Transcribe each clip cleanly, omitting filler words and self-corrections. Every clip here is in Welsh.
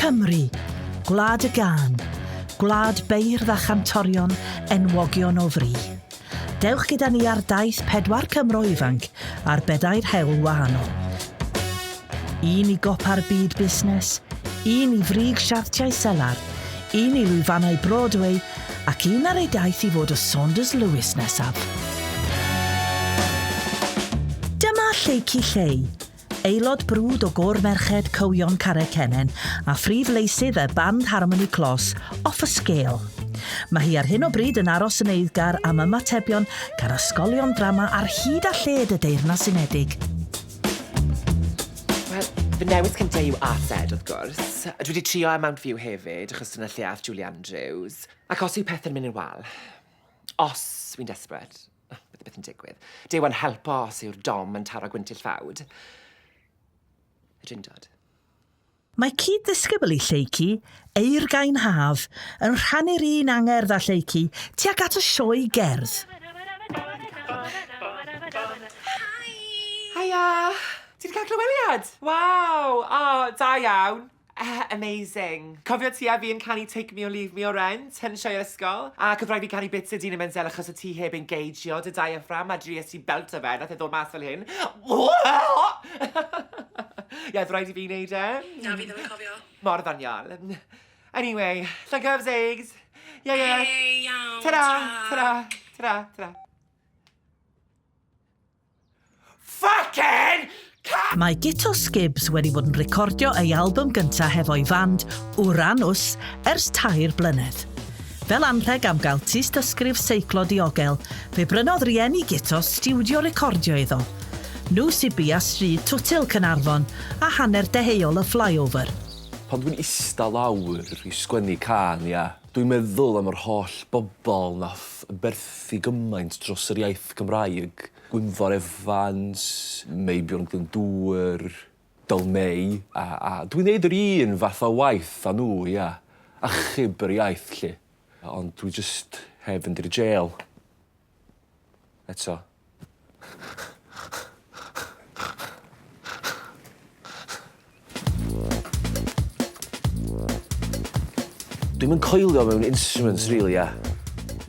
Cymru, gwlad y gân, gwlad beirdd a chantorion enwogion o fri. Dewch gyda ni ar daith pedwar Cymro ifanc ar bedair hewl wahanol. Un i gopa'r byd busnes, un i frig siartiau selar, un i lwyfannau Broadway ac un ar ei daith i fod y Saunders Lewis nesaf. Dyma Lleucu Lleu, Aelod brwd o Gôr Merched Cywion Carreg Cennen a phrif leisydd y band harmoni clos, Off y Scale. Mae hi ar hyn o bryd yn aros yn eiddgar am ymatebion gan ysgolion drama ar hyd a lled y Deyrnas Unedig. Wel, fy newis cyntaf yw Arts Ed, wrth gwrs. Dwi wedi trio am Mount View hefyd, achos dyna lle ath Julie Andrews. Ac os yw pethau'n mynd yn wal, os wy'n desperate, Beth byth yn digwydd. Duw a'n helpo os yw'r dom yn taro gwyntyll ffawd. Y Drindod. Mae cyd-ddisgybl i Lleucu, Eurgain Haf, yn rhannu'r un angerdd â Lleucu tuag at y sioe gerdd. Haia! Ti 'di cael clyweliad? Waw! O, da iawn. Amazing. Cofio ti a fi yn canu Take Me or Leave Me o Rent yn sioe'r ysgol? Ac oedd rhaid fi canu bits Idina Menzel achos o ti heb engageio dy diaphragm a dries ti belto fe, nath e ddod mas fel hyn. Ie, oedd rhaid i fi wneud e. Na, fi ddim yn cofio. Mor ddoniol. Anyway, Llangyfs eggs. Ie, ie. Hey, iawn. Ta-ra, ta-ra, ta-ra, ta-ra. Fucking Mae Guto Sgibs wedi bod yn recordio ei albwm gyntaf hefo'i fand, Wranws, ers tair blynedd. Fel anrheg am gael tystysgrif seiclo diogel, fe brynodd rieni Guto stiwdio recordio iddo. Nhw sy bia Stryd Twtil, Caernarfon, a hanner deheuol y flyover. Pan dwi'n ista lawr i sgwennu cân, ia, dwi'n meddwl am yr holl bobl nath aberthu gymaint dros yr iaith Gymraeg. Gwynfor Evans, Meibion Glyndŵr, Dyl Mei, a a dwi'n neud yr un fath o waith â nhw, ia. Achub yr iaith 'lly. Ond dwi jyst heb fynd i'r jêl. Eto. Dwi'm yn coelio mewn instruments rili ia.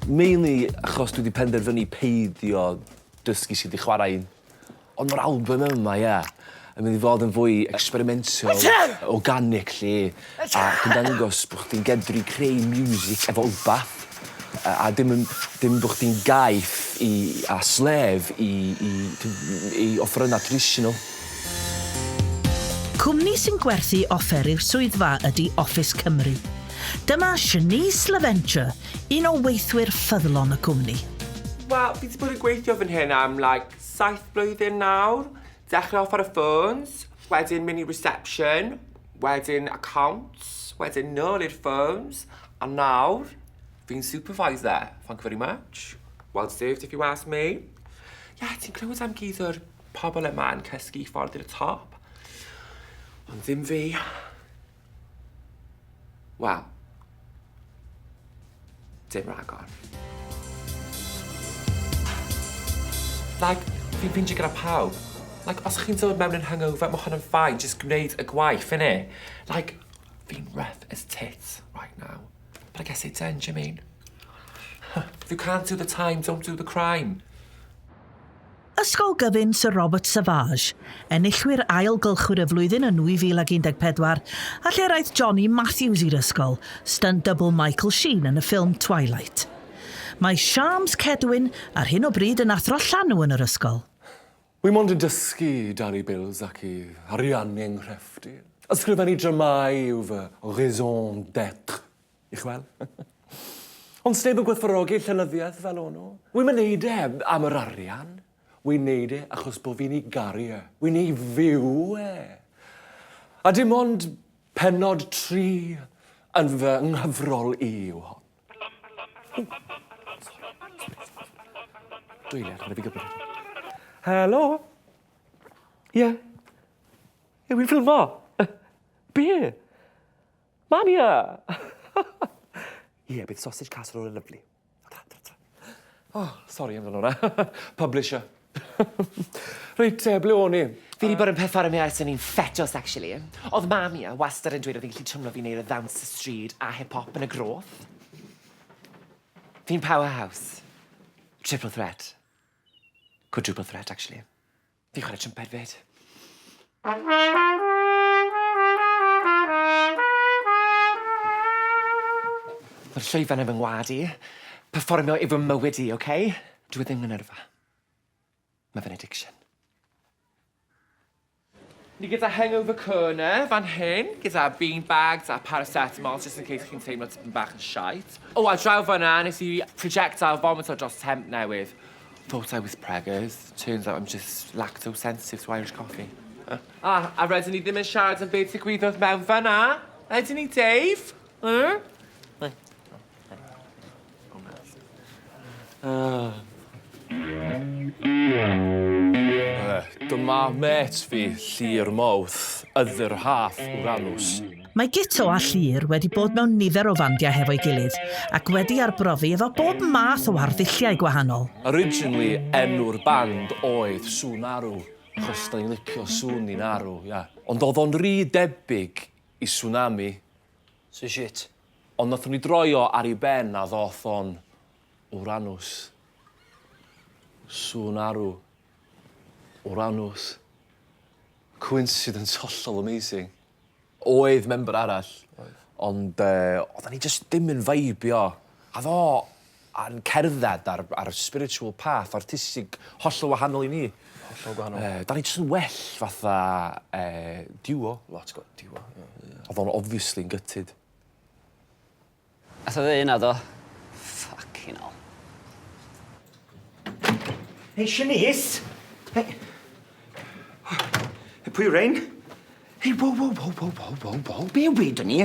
Mainly achos dwi 'di penderfynu peidio dysgu sut i chwarae un. Ond ma'r albym yma ia yn mynd i fod yn fwy experimental, organic 'lly ac yn dangos bo' chdi'n gedru creu miwsig efo wbath a a dim yn dim bo' chdi'n gaeth i a slave i i i offerynna traditional. Cwmni sy'n gwerthu offer i'r swyddfa ydy Office Cymru. Dyma Shanice LaVenture, un o weithwyr ffyddlon y cwmni. Wel, fi 'di bod yn gweithio fan hyn am like saith blwyddyn nawr. Dechrau off ar y phones, wedyn mynd i reception, wedyn accounts, wedyn nôl i'r phones, a nawr fi'n supervisor. Thank you very much. Well deserved if you ask me. Ie, ti'n clywed am gyd o'r Pobl yma yn cysgu i ffordd i'r top. Ond ddim fi. Wel, dim rhagor. Like, fi'n ffeindio gyda pawb. Like, os chi'n dod mewn yn hungover, mae hwn yn fine, just gwneud y gwaith, innit? Like, fi'n rough as tits right now. But I guess it's done, do you mean? If you can't do the time, don't do the crime. Ysgol Gyfun Sir Robert Savage, enillwyr Ail Gylchwyr y Flwyddyn yn 2014, a lle'r aeth Johnny Matthews i'r ysgol, stunt double Michael Sheen yn y ffilm Twilight. Mae Shams Cedwyn ar hyn o bryd yn athro llanw yn yr ysgol. Wi mond yn dysgu i dalu bills ac i ariannu 'nghrefft i. Ysgrifennu dramâu yw fy raison d'être. I chwel. Ond sneb yn gwerthfawrogi llenyddiaeth fel o'n nhw. Wi'm yn neud e am yr arian. Wi'n neud e achos bo fi'n 'i garu e. Wi'n ei fyw e. A dim ond pennod tri yn fy nghyfrol i yw hon. Ww! Sori. Dwy eiliad, ma' raid fi gymryd hwn. Helo? Ie. Ie, wi'n ffilmo. Be? Mam ia! Ie, bydd sausage casserole yn lyfli. Ta, ta, ta. Oh, sori amdano hwnna. Publisher. Reit te, ble o'n i? Fi 'di bod yn perfformio ers o'n i'n ffetws actually. O'dd mam i wastad yn dweud o'dd hi'n gallu twmlo fi neud y ddawns y stryd a hip hop yn y groth. Fi'n powerhouse. Triple threat. Quadruple threat actually. Fi'n chwarae trymped 'fyd. Mae'r llwyfan yn fy ngwad i. Perfformio yw fy mywyd i, oce? Dw i ddim yn yrfa. Mae fe'n addiction. Ni gyda hangover corner fan hyn, gyda bean bags a paracetamol, just in case chi'n teimlo tipyn bach yn shite. O, a draw fan'na, nes i projectile vomito dros temp newydd. Thought I was preggers, turns out I'm just lactose sensitive to Irish coffee. Ah, a rydyn ni ddim yn siarad am beth ddigwyddodd mewn fan'na. Ydyn ni, Dave? Hmm? Dyma mêt fi, Llŷr Mawrth, other half Uranus. Mae Guto a Llŷr wedi bod mewn nifer o fandiau hefo'i gilydd, ac wedi arbrofi efo bob math o arddulliau gwahanol. Originally, enw'r band oedd Sŵn Arw, achos 'da ni'n licio sŵn ni'n arw, ia. Ond oedd o'n rhy debyg i Swnami. So shit. Ond nathon ni droi o ar ei ben a ddoth o'n Uranus. Sŵn arw. Uranus. Coincidence hollol amazing. Oedd member arall. Oedd. Ond yy oeddan ni jyst dim yn feibio. A ddo a'n cerdded ar ar spiritual path artistig hollol wahanol i ni. Hollol gwahanol. Yy 'dan ni jyst yn well fatha yy duo. Lot gwa- duo ie. Ie. O'dd o'n obviously yn gutted. Ath o ddeud hynna do? Fucking hell. Hei Shanice! Hei. Hei, pwy yw rein? Hei, wo, wo, wo, wo, wo, wo, wo, be wedon ni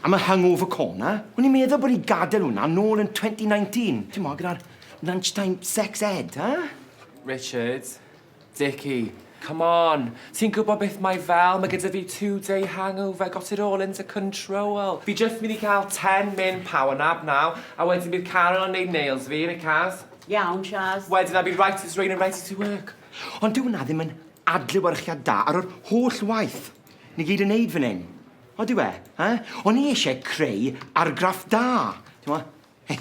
am y hangover corner? O'n i'n meddwl bod ni gadael hwnna nôl yn 2019. Ti'n mo, gyda'r lunchtime sex ed, ha? Richard, Dickie, come on. Ti'n gwybod beth mae fel? Mae gyda fi two day hangover, got it all under control. Fi jyst mynd i cael 10 min power nap now, a wedyn bydd Carol yn neud nails fi yn y cas. Iawn, Shaz. Wedyn I'll be right as rain and ready to work. Ond dyw hwnna ddim yn adlewyrchiad da ar yr holl waith ni gyd yn neud fan hyn. Odyw e? Ha? O'n i eisiau creu argraff da. Ti'n mo? Hei.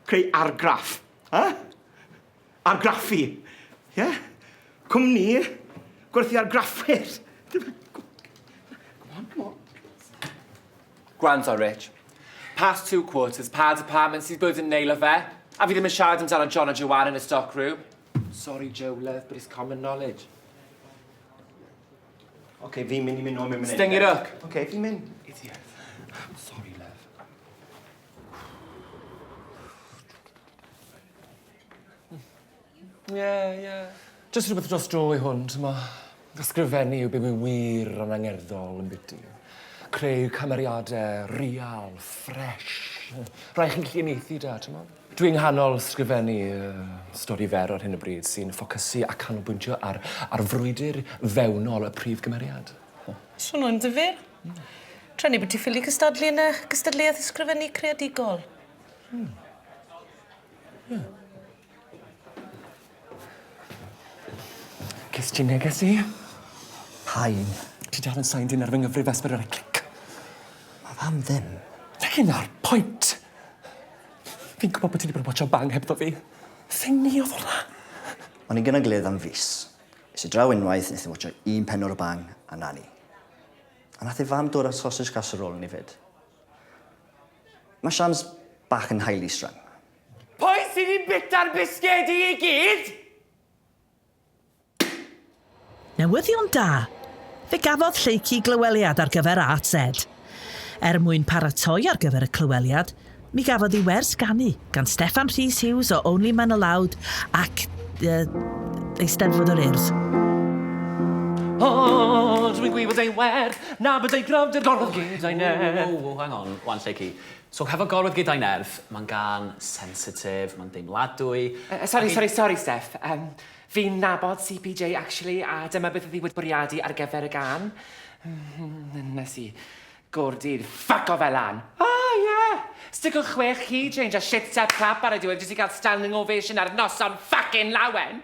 Creu argraff. Ha? Argraffu. Ie? Yeah? Cwmni gwerthu argraffwyr. Come on, come on. Gwrando, Rich. Past two quarters, pa department sydd bod yn neilo fe? A fi ddim yn siarad amdano John a Joanne yn y stock room. Sorry, Joe, love, but it's common knowledge. Oce, okay, fi'n mynd i mynd nôl mewn munud. Sting it up. Oce, okay, fi'n mynd. Idiot. Sorry, love. Ie, ie. Jyst rhywbeth dros dro i hwn, t'mo'. Ysgrifennu yw be' wi wir yn angerddol ambyti. Creu cymeriade real, ffresh. Rai chi'n gallu uniaethu 'da, t'mo'? Dwi yng nghanol sgrifennu yy stori fer ar hyn o bryd sy'n ffocysu a canolbwyntio ar ar frwydr fewnol y prif gymeriad. Swnio'n ddifyr. Trueni bod ti ffili cystadlu yn y gystadleuaeth ysgrifennu creadigol. Hmm. Ie. Ces ti neges i? Pa un? Ti dal yn signed in ar fy nghyfrif S4C clic. Ma fam ddim. Na hynna'r pwynt! Fi'n gwybod bod ti 'di bod yn watsio Bang hebddo fi. Thing ni o'dd hwnna. O'n i gyda gilydd am fis. Es i draw unwaith, nes i watsio un pennod o Bang, a 'na ni. A nath ei fam dod â sausage casserole i ni 'fyd. Ma' Shans bach yn highly strung. Pwy sy 'di bita'r bisgedi i gyd? Newyddion da! Fe gafodd Lleucu glyweliad ar gyfer AZ. Er mwyn paratoi ar gyfer y clyweliad, mi gafodd ei wers ganu gan Steffan Rhys Hughes o Only Men Aloud ac uh, Eisteddfod yr Urdd. O, dwi'n gwybod ei werth, na bod ei gryfder gorfod gyda'i nerth. Ww, ww, hang on, wan Lleucu. So hefo gorwedd gyda'i nerth, mae'n gân sensitif, mae'n deimladwy. Uh, sorry, sorry, sorry, Steff. Um, fi'n nabod CPJ, actually, a dyma beth oedd hi wedi bwriadu ar gyfer y gân. Nes i gordydd, ffuck o fe lan. Ah, yeah! Sticwch chwech key change a shit step clap ar y diwedd jyst i gael standing ovation ar noson fucking lawen!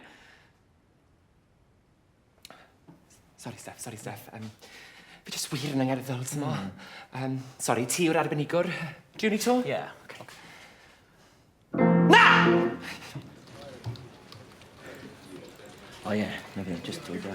Sorry, Steph, sorry, Steph. Fi jyst wir yn angerddol, t'mo'? Sorry, ti yw'r arbenigwr. Driwn ni 'to? Ie. Okay. Na! O ie, na fe, jyst dweud e.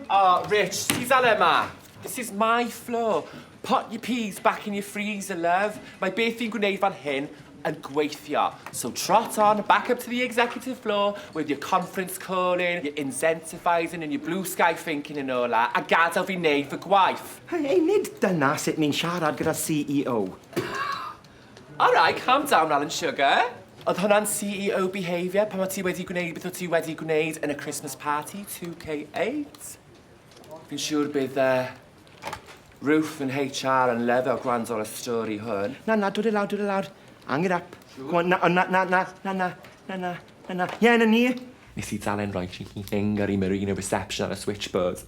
Oh, Rich, ti'n dal yma? This is my floor. Put your peas back in your freezer, love. Mae beth fi'n gwneud fan hyn yn gweithio. So trot on, back up to the executive floor with your conference calling, your incentivising and your blue sky thinking and all that, a gadael fi wneud fy gwaith. Hei, hei, nid dyna sut ni'n siarad gyda CEO. All right, calm down, Alan Sugar. Oedd hwnna'n CEO behaviour pan o ti wedi gwneud beth o ti wedi gwneud yn y Christmas party 2K8? Fi'n siŵr bydd Ruth yn HR yn lyfio gwrando ar y stori hwn. Na, na, dod e lawr, dod e lawr. Hang it up. Come on, na, o, na, na, na, na, na, na, na, na, na. Ie, na ni. Nes i dalen roi cheeky finger i Marina reception ar y switchboard.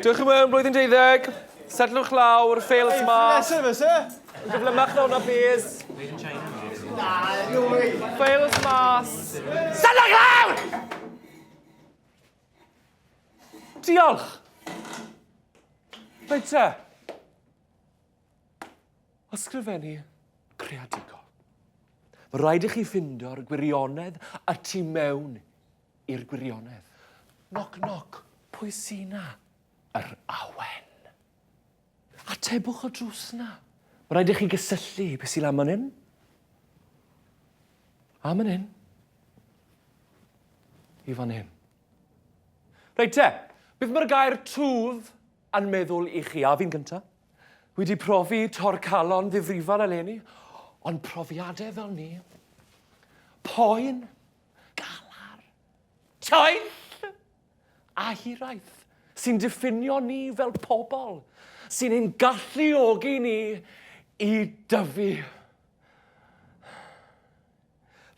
Dewch i mewn, blwyddyn deuddeg. Setlwch lawr, fails mas. Yn gyflymach na hwnna, please. Fails mas. Setlwch lawr! Diolch. Reit te. Ysgrifennu creadigol. Mae rhaid i chi ffindo'r gwirionedd a tu mewn i'r gwirionedd. Knock knock, pwy sy 'na? Yr awen. Atebwch y drws 'na. Mae rhaid i chi gysylltu beth sy'n lan man hyn. A man hyn. I fan hyn. Reit te, beth mae'r gair twf yn meddwl i chi? A fi'n gynta. Wedi profi torcalon ddifrifol eleni, ond profiadau fel ni, poen, galar, toill a hiraeth sy'n diffinio ni fel pobl, sy'n ein galluogi ni i dyfu.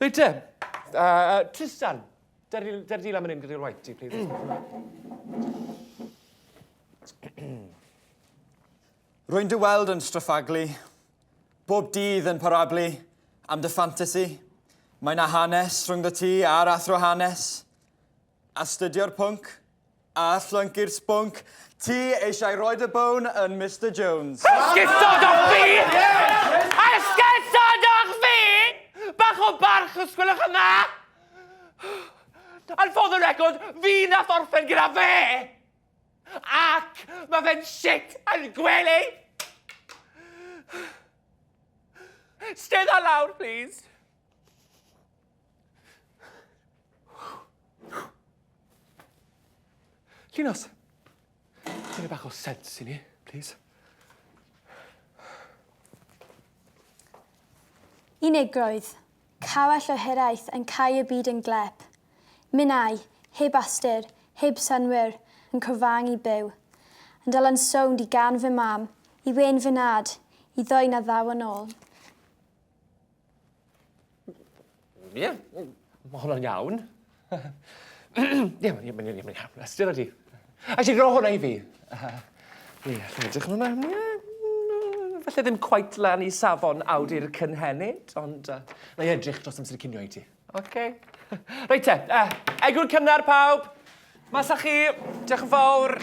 Reit te, Tristan, der di, der di lan fan hyn gyda'r waith ti, please. Rwy'n dy weld yn stryffaglu, bob dydd yn parablu am dy ffantasi. Mae 'na hanes rhyngddo ti a'r athro hanes. Astudio'r pwnc a llyncu'r sbwnc. Ti eisiau rhoi dy bown yn Mister Jones. Esgusodwch fi! Esgusodwch fi! Bach o barch os gwelwch yn dda! And for the record, fi nath orffen gyda fe! Ac mae fe'n shit yn gwely! Stedda lawr, please. Llinos, ti'n bach o sens i ni, please. Unigrwydd, cawell o hiraeth yn cau y byd yn glep. Minnau, heb ystyr, heb synnwyr, yn cryfangu byw. Yn dala'n sownd i gân fy mam, i wên fy nhad, i ddwy na ddaw yn ôl. Ie, mae hwnna'n iawn. Ie, mae'n iawn, mae'n iawn. Ystyr ydi. Actually, ro hwnna i fi. Ie, allai edrych yn hwnna. Ie, falle ddim quite lan i safon awdur cynhenid, ond na i edrych dros amser cinio i ti. Oce. Reit te, egwyl cynnar pawb. Mas â chi. Diolch yn fawr.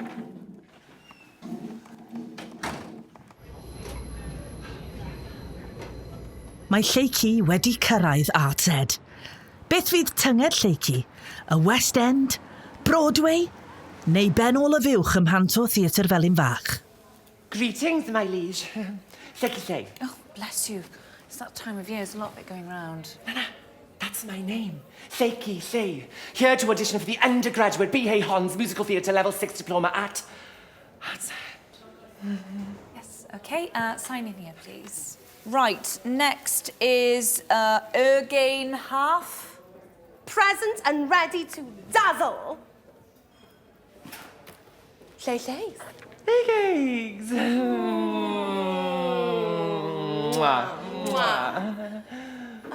Mae Lleucu wedi cyrraedd Arts Ed. Beth fydd tynged Lleucu? Y West End? Broadway? Neu ben ôl y fuwch ym Mhanto Theatr Felin Fach? Greetings, my liege. Lleucu Lleu. Oh, bless you. It's that time of year, there's a lot of it going round. Na, na, that's my name. Lleucu Lleu. Here to audition for the undergraduate B.A. Hons Musical Theatre Level 6 Diploma at Arts Ed. Yes, okay. Sign in here, please. Right, next is Ergain Half. Present and ready to dazzle. Lleu Lleu. Hey, cakes! Mwah. Mwah.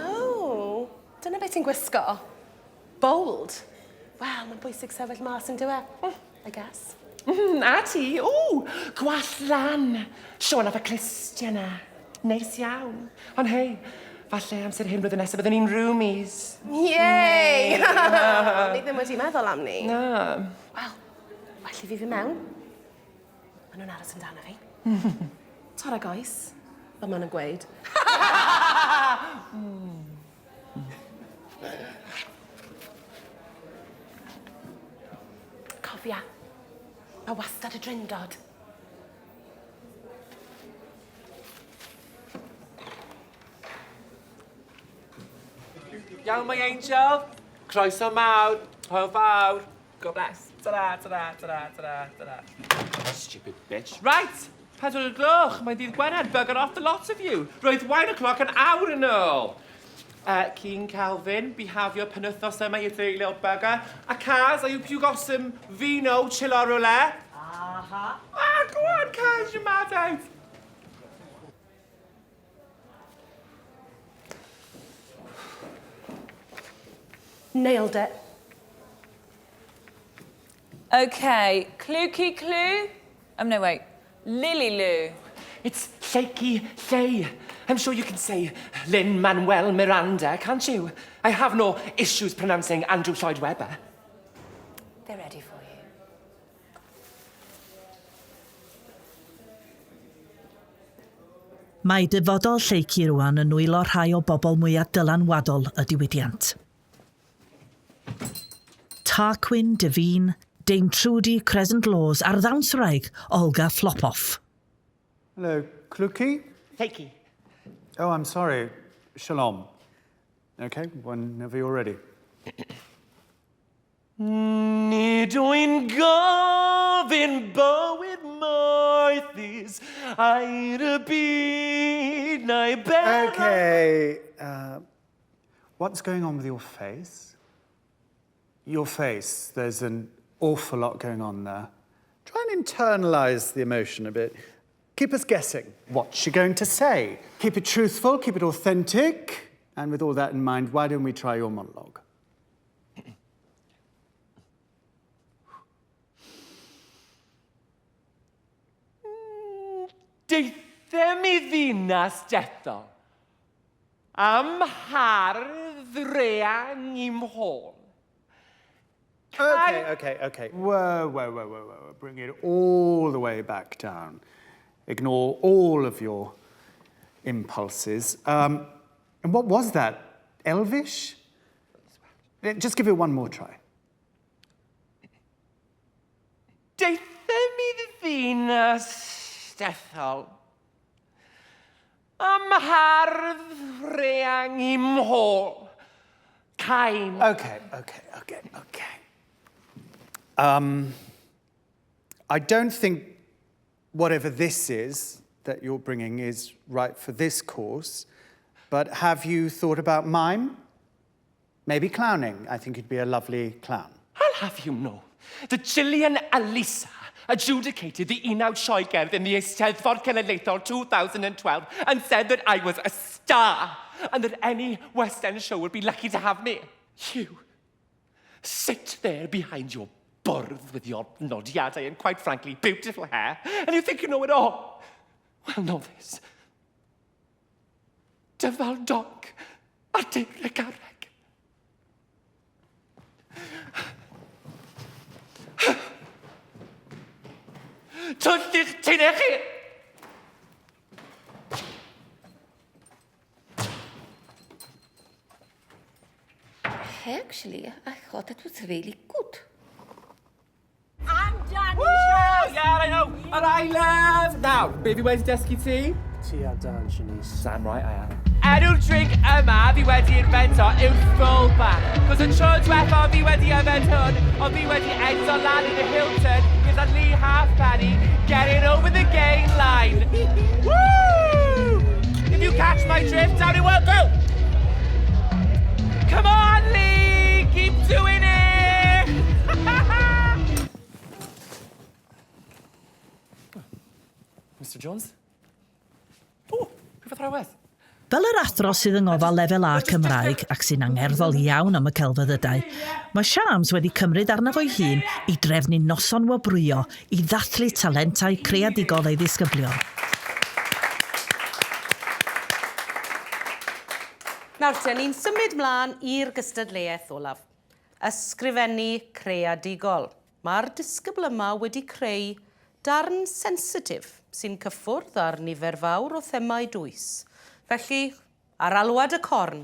Oh, dyna beth ti'n gwisgo. Bold. Wel, mae'n bwysig sefyll mas yn dyw e? I guess. A ti? Ww, gwallt lan. Siôn off y clustia 'na. Neis iawn. Ond hei, falle amser hyn blwyddyn nesaf byddwn ni'n roomies. Yay! O'n i ddim wedi meddwl am 'ny. Na. Wel, well i fi fyn' mewn. Ma' nw'n aros amdano fi. Torra goes, fel ma' nw'n gweud. Cofia, ma' wastad y drindod. Iawn, my angel. Croeso mawr. Hwyl fawr. God bless. Ta-ra, ta-ra, ta-ra, ta-ra, ta-ra. Stupid bitch. Right! 4 o'r gloch. Mae'n ddydd Gwener. Bugger off the lot of you. Roedd 1 o'clock an awr yn ôl. Cyn Calvin, bihafio penwythnos yma, you dirty little bugger. A Kaz, I hope you got some vino chill ar rywle. Aha. Ah, go on, Kaz, you're mad out. Nailed it. Okay, Clue Clue. No, wait. Lily Lou. It's Lleucu Llei. I'm sure you can say Lin-Manuel Miranda, can't you? I have no issues pronouncing Andrew Lloyd Webber. They're ready for you. Mae dyfodol Lleucu rwan yn nwylo rhai o bobl mwyaf dylanwadol y diwydiant. Tarquin Devine, Dame Trudy Crescent Laws a'r ddawnswraig Olga Flopoff. Hello, Kluki? Lleucu. Oh, I'm sorry. Shalom. Okay, whenever you're ready. Nid wy'n gofyn bywyd moethus aur y byd na'i ben. Okay. What's going on with your face? Your face, there's an awful lot going on there. Try and internalize the emotion a bit. Keep us guessing. What's she going to say? Keep it truthful, keep it authentic. And with all that in mind, why don't we try your monologue? Deuthem i ddinas dethol am hardd reang i'm hôl. Okay. Whoa. Bring it all the way back down. Ignore all of your impulses. And what was that? Elvish? Just give it one more try. Deuthem i ddinas dethol am hardd reang i'm hôl. Cain. Okay. I don't think whatever this is that you're bringing is right for this course, but have you thought about mime? Maybe clowning. I think you'd be a lovely clown. I'll have you know that Gillian Elisa adjudicated the Unawd Sioe Gerdd in the Eisteddfod Cenedlaethol 2012 and said that I was a star and that any West End show would be lucky to have me. You sit there behind your bwrdd with your nodiadau and, quite frankly, beautiful hair, and you think you know it all. Well, know this. Dyfal donc a dur y garreg. Twll i'ch tinau chi! Actually, I thought it was really good. I'm Danny. Woo! Yeah, I know. And I love. Now, be fi wedi dysgu ti? Ti ar dan, Shanice. Damn right I am. Enw'r drink yma fi wedi invento yw'r fullback. Cos y tro diwetha fi wedi yfed hwn, ond fi wedi endo lan yn y Hilton gyda Lee Halfpenny getting over the gain line. Woo! If you catch my drift, down it will go. Come on, Lee! Keep doing it! Mr Jones? O, rhywbeth rhywbeth. Fel yr athro sydd yng ngofal Lefel A Cymraeg ac sy'n angerddol iawn am y celfyddydau, mae Shams wedi cymryd arno fo'i hun i drefnu noson wobrwyo i ddathlu talentau creadigol ei ddisgyblion. Nawr te, ni'n symud mlaen i'r gystadleuaeth olaf. Ysgrifennu creadigol. Mae'r disgybl yma wedi creu darn sensitif sy'n cyffwrdd ar nifer fawr o themâu dwys. Felly, ar alwad y corn,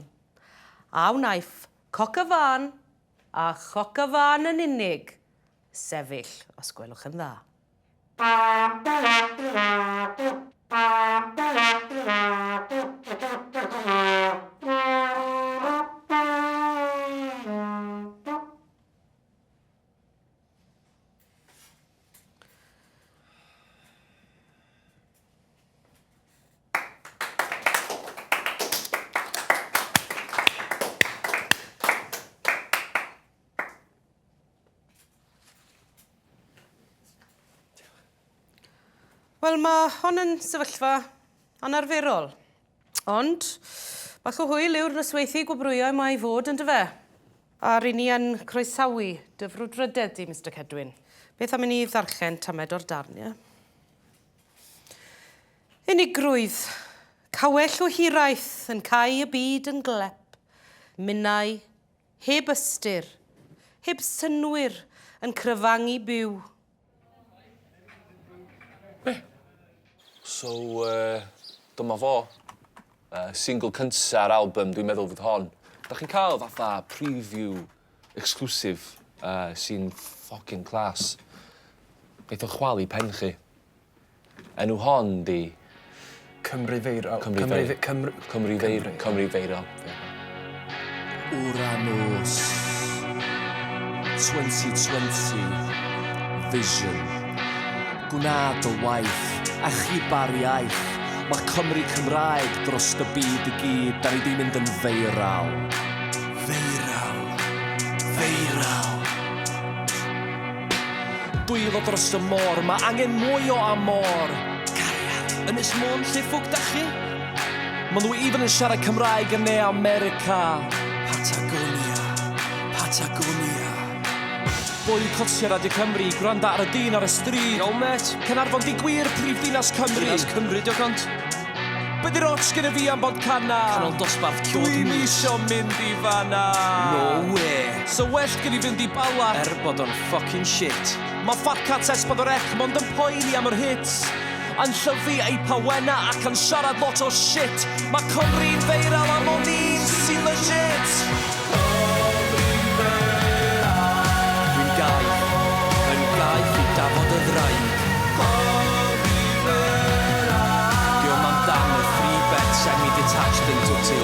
a wnaiff coc y fân, a choc y fân yn unig, sefyll, os gwelwch yn dda. Wel, mae hon yn sefyllfa anarferol. Ond, bach o hwyl yw'r nosweithi gwobrwyo yma i fod, yndyfe? A ry'n ni yn croesawu dy frwdfrydedd di, Mister Cedwyn. Beth am i ni ddarllen tamed o'r darn, ie? Unigrwydd. Cawell o hiraeth yn cau y byd yn glep. Minnau, heb ystyr, heb synnwyr, yn cryfangu byw. Be? So, dyma fo. Single cynta'r album, dwi'n meddwl fydd hon. Da chi'n cael fatha preview exclusive sy'n ffocin class. Neith o chwalu pen chi. Enw hon 'di... Cymru Feiro. Cymru Feiro. Cymru... Cymru Feiro. Cymru Feiro. Uranus 2020 Vision Gwna dy waith, achuba'r iaith Mae Cymru Cymraeg dros y byd i gyd Da ni di mynd yn feiral Feiral Feiral Dwylo dros y môr, mae angen mwy o amor. Cariad. Ynys Môn, lle ffwc da chi? Maen nhw even yn siarad Cymraeg yn Ne America. Patagonia, Patagonia. Boicotio Radio Cymru, gwranda ar y dyn ar y stryd. Yo met. Caernarfon di gwir prif ddinas Cymru. Dinas Cymru dio cont. Be di'r ots gyda fi am Bontcanna? Canol dosbarth cured Dwi'm meat. isio mynd i fanna. No way. So well gen i fynd i Bala. Er bod o'n fucking shit. Mae fat cat S4C mond yn poeni am yr hits. Yn llyfu ei pawena ac yn siarad lot o shit. Mae Cymru'n feiral am o'n un sy'n legit. Dwi'n gaeth. Yn gaeth i dafod y ddraig. Diolch amdan y three bed semi-detached yn twti.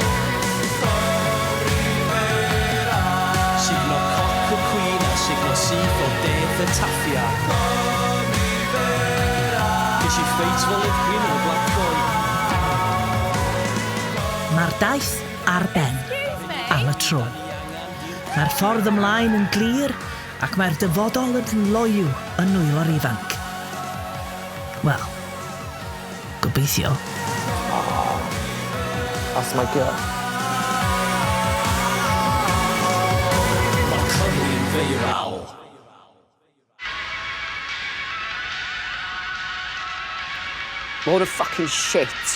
Sugno coc y Queen a sugno syth o death y taffia. Ges i ffeit fo Liv Queen yn y Black Boy. Mae'r daith ar ben. Am y tro. Mae'r ffordd ymlaen yn glir ac mae'r dyfodol yn loyw yn nwylo'r ifanc. Wel, gobeithio. That's my girl. Mae Cymru'n feiral. Mae hwn yn fucking shit.